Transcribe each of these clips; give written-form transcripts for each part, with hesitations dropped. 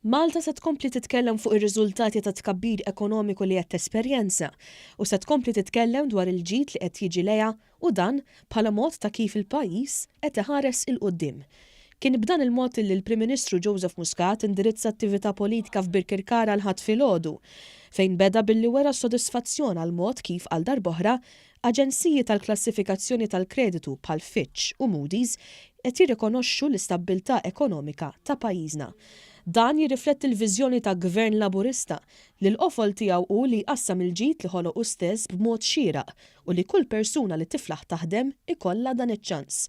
Malta se tkompli titkellem fuq ir-riżultati tat-tkabbir ekonomiku li qed tesperjenza u se tkompli titkellem dwar il-ġid li qed jiġi lejha u dan bħala mod ta' kif il-pajjiż qed iħares 'il quddiem. Kien b'dan il-mod illi l-Prim Ministru Joseph Muscat indirizza attività politika f'Birkirkara l-Ħadd filgħodu, fejn beda billi wera sodisfazzjon għall-mod kif għal darb'oħra aġenziji tal-klassifikazzjoni tal-kreditu bħal Fitch u Moody's qed jirrikonoxxu l-istabbiltà ekonomika ta' pajjiżna. Dan jirrifletti l-viżjoni ta' Gvern Laburista li l-qofol tiegħu hu li jqassam il-ġid li ħoloq hu stess b'mod xieraq u li kull persuna li tiflaħ taħdem ikollha dan iċ-ċans.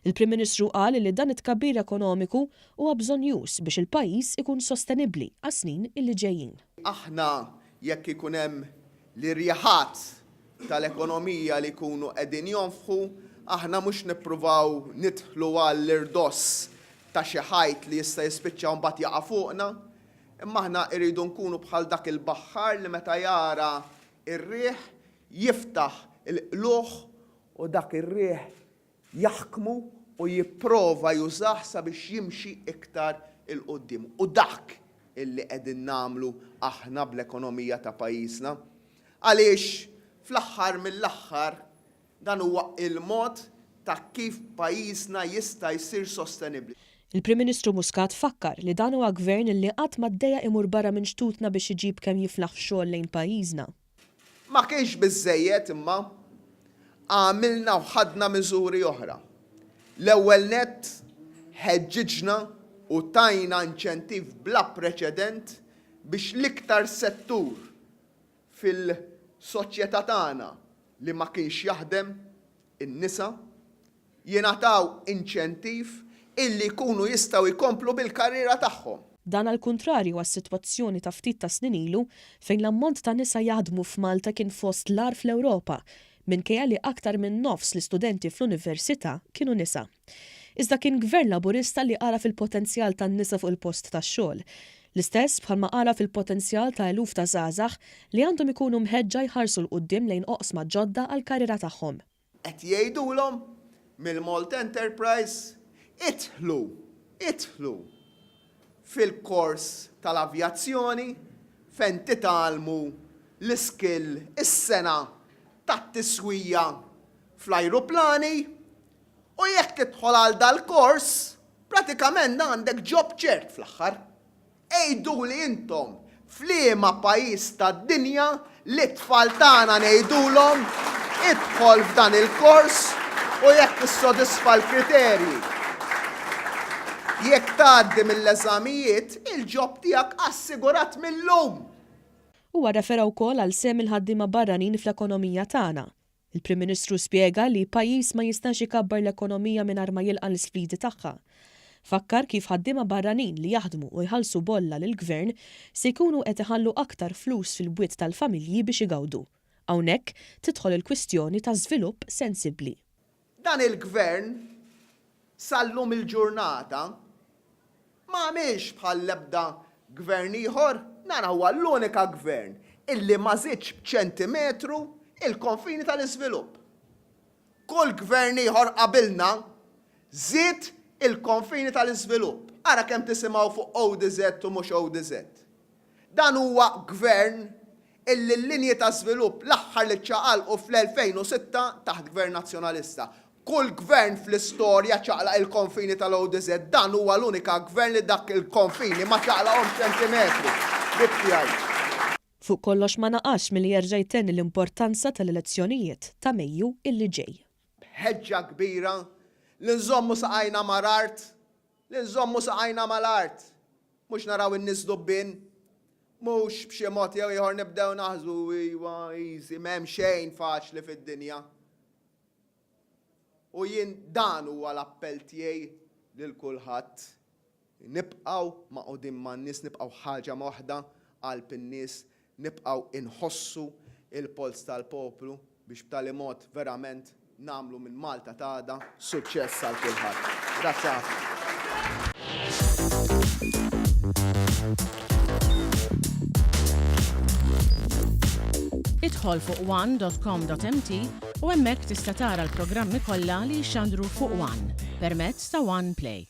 Il-Prim Ministru qal li dan it-tkabbir ekonomiku huwa bżonnjuż biex il-pajjiż ikun sostenibbli għas-snin illi ġejjin. Aħna jekk ikun hemm l-irjaħat tal-ekonomija li jkunu qegħdin jonfħu, aħna mhux nippruvaw nidħlu għall-irdoss ta' xi ħajt li jista' jispiċċa u mbagħad jaqa' fuqna, imma aħna rridu nkunu bħal dak il-baħħar li meta jara r-riħ jiftaħ il-qlugħ u dak ir-riħ jaħkmu u jipprova jużah sabiex jimxi iktar 'il quddiem. U dak illi qegħdin nagħmlu aħna bl-ekonomija ta' pajjiżna. Għaliex fl-aħħar mill-aħħar dan huwa il-mod ta' kif pajjiżna jista' jsir sostenibbli. Il-Prim Ministru Muscat fakkar li dan huwa Gvern li qatt ma ddejjaq imur barra minn xtutna biex iġib kemm jiflaħ xogħol lejn pajjiżna. Ma kienx biżżejjed imma għamilna u ħadna miżuri oħra. L-ewwel nett ħeġġiġna u tajna inċentiv bla preċedent biex l-iktar settur fil-soċjetà tagħna li ma kienx jaħdem, in-nisa, jingħataw inċentiv illi jkunu jistgħu jkomplu bil-karriera tagħhom. Dan għall-kuntrarju għas-sitwazzjoni ta' ftit tas-snin ilu fejn l-ammont ta' nisa jaħdmu f'Malta kien fost l-agħar fl-Ewropa, minkejja li aktar minn nofs l-istudenti fl-università kienu nisa. Iżda kien Gvern Laburista li għaraf il-potenzjal tan-nisa fuq il-post tax-xogħol. L-istess bħalma għaraf il-potenzjal ta' eluf ta' żgħażagħ li għandhom ikunu mħeġġa jħarsu 'l quddiem lejn oqsma ġodda għall-karriera tagħhom. Qed jgħidulhom mill-Malta Enterprise, idħlu, idħlu fil-kors tal-avjazzjoni fejn titgħallmu l-iskill, is-sengħa tat-tiswija fl-ajruplani u jekk tidħol għal dal-kors, pratikament għandek job ċert fl-aħħar. Għiduli intom f'liema pajjiż tad-dinja lit-tfal tagħna ngħidulhom idħol f'dan il-kors u jekk tissodisfa l-kriterji, jekk tgħaddi mill-eżamijiet, il-job tiegħek assigurat mil-lum! Huwa rrefera wkoll għal sehem il-ħaddiema barranin fl-ekonomija tagħna. Il-Prim Ministru spjega li pajjiż ma jistax ikabbar l-ekonomija mingħajr ma jilqa' l-isfidi tagħha. Fakkar kif ħaddiema barranin li jaħdmu u jħallsu bolla lill-Gvern se jkunu qed iħallu aktar flus fil-bwiet tal-familji biex igawdu. Hawnhekk tidħol il-kwistjoni ta' żvilupp sensibbli. Dan il-Gvern sal-lum il-ġurnata ma għamilx bħall-ebda gvern ieħor, dan huwa l-unika gvern illi ma żiedx b'ċentimetru il-konfini tal-iżvilupp. Kull gvern ieħor qabilna żied il-konfini tal-iżvilupp. Ara kemm tisimgħu fuq ODZ u mhux ODZ. Dan huwa gvern illi l-linji ta' żvilupp l-aħħar li ċċaqalqu fl-2006 taħt Gvern Nazzjonalista. Kull gvern fl-istorja ċaqlaq il-konfini tal-ODZ, dan huwa l-unika gvern li dak il-konfini ma ċaqlaqhomx ċentimetru. Dik tiegħi. Fuq kollox ma naqasx milli jerġa' jtenni l-importanza tal-elezzjonijiet ta' Mejju illi ġej. B'ħeġġa kbira li nżommu saqajna mal-art, li nżommu saqajna mal-art, mhux naraw in-nies dubbien, Mhux b'xi mod jew ieħor nibdew naħsbu iwa easy, m'hemm xejn faċli fid-dinja. U jien dan huwa l-appell tiegħi lil kulħadd. Nibqgħu magħqudin man-nies, nibqgħu ħaġa waħda qalb in-nies, nibqgħu inħossu il-polz tal-poplu biex b'tali mod verament nagħmlu minn Malta t'għada suċċess għal kulħadd. Grazzi ħafna. Idħol fuq one.com.mt u hemmhekk tista' tara l-programmi kollha li jixxandru fuq One permezz ta' One Play.